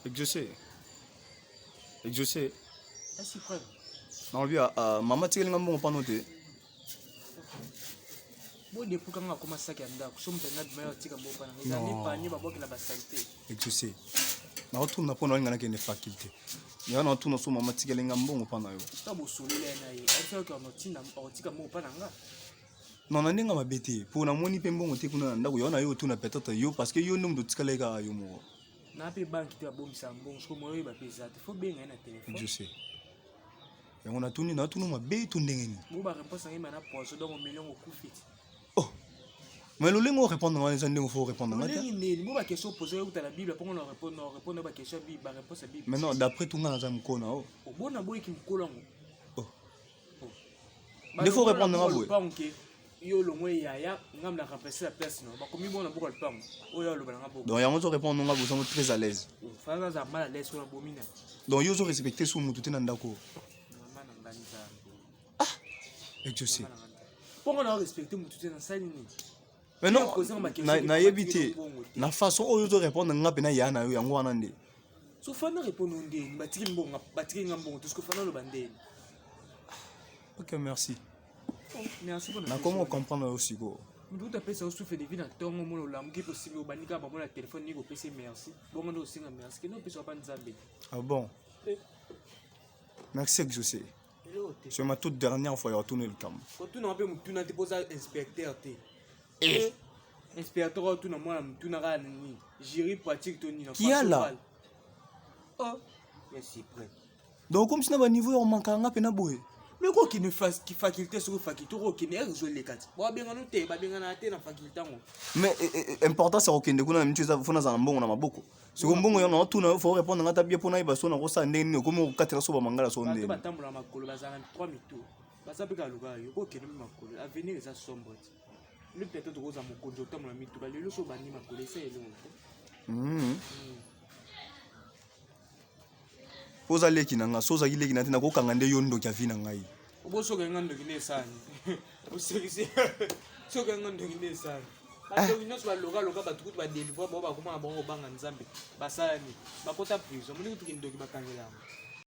Exaucé. Exaucé. Asi frère. Nalobi uh, mama tikeli nga mbongo pano te. Bo depuis kanga akoma saki ya ndako so moto alinga bima yo atika mbongo pana eza ni panier babwakela ba salite. Exaucé. Naotuna mpo nalinga nakende faculté. Ya naotuna so mama tikeli nga mbongo pana yo. To bosolela ye na ye. Ayebisa yo ke otika mbongo pana nga. Non na ndenge mabe te mpo namoni mpe mbongo te kuna na ndako yo na yo otuna peut-être yo parce que yo nde moto otikalaki kaka yo moko. Na mpe banki te babombisa mbongo soko moyo oyeba mpe eza te fo benga ye na telefone. Je sais. Yango natuni natuni mabe to ndenge nini? Bo ba réponse ngai na poison donc omeli yango okufi ti. Oh. Mais lolenge o répondre nga eza ndenge fo répondre nga te. Lolenge nini? Bo ba question poser euta na Bible mpo na répondre na répondre ba question ya Bible ba réponse ya Bible. Mais non d'après tout nga naza mokolo na yo. Obona boyiki mokolo yango. Oh. Nde faut répondre nga boye. Lupango ke yo olongwe yaya nga na remplacer la place no bakomi bona boka lupango oyo aloba na nga boka. Donc yango ozo répondre nga boza très à l'aise. Fana naza mal à l'aise wana bomi na. Donc yo ozo respecter sous mutu te na ndako. Mama na nga nzambe. Ah. Exaucé. Pongo na respecter mutu te na sali nini? Mais non, nayebi te na façon oyo ozo répondre nga mpe na ya na yo yango wana nde. So fana répondre ndeni batiki mbongo batiki nga mbongo tout ce que fana loba ndeni. Ok, merci. Oh, merci pour Nakomi comprendre yo sikoyo. Moto apesa yo souffle de vie na ntongo omona olamuki mpe osimbi obandi kaka bango na telefone nini kopesa merci bongo nde osenga merci kende opesa pa nzambe. Ah bon? Eh. Merci Exaucé. C'est ma toute dernière fois ya kotuna likambo. Kotuna mpe motuna te mpo oza inspecteur te. Eh. Inspecteur otuna mwana motuna kaka nini? Jury pratique to nini? Kiala. Oh, merci près. Donc comme si na ba niveau ya komanka nga pena boye. Mais kokende faculté soki faculté okokende ere ezoleka ti babengana te babengana te na faculté yango. Mais eh, eh, importance ya kokende kuna na mitu eza fo nazala na mbongo na maboko. Siko mbongo yango natuna yo fo répondre nga ta bien mpo nayeba so nakosala ndenge nini okomi kokatela so bamangala so ndenge. Bato batambola makolo bazala na 3 mitu baza mpe kaka yo kokende mpe makolo avenir eza sombre ti le peut-être okozala mokonzi otambola mituka lelo so obandi makolo esa eloko te. Po oza leki na nga, so ozalaki leki na te nakokanga nde yo ndoki ya vie na ngai. Obosoka nga ndoki nde esani. Osekisi. Soka nga ndoki nde esani. Bandoki nyonso balokaloka bato kutu badelivre bango bakoma na bango kobanga Nzambe. Basala nini? Bakota prison. Moni kutu kindoki bakangela yango.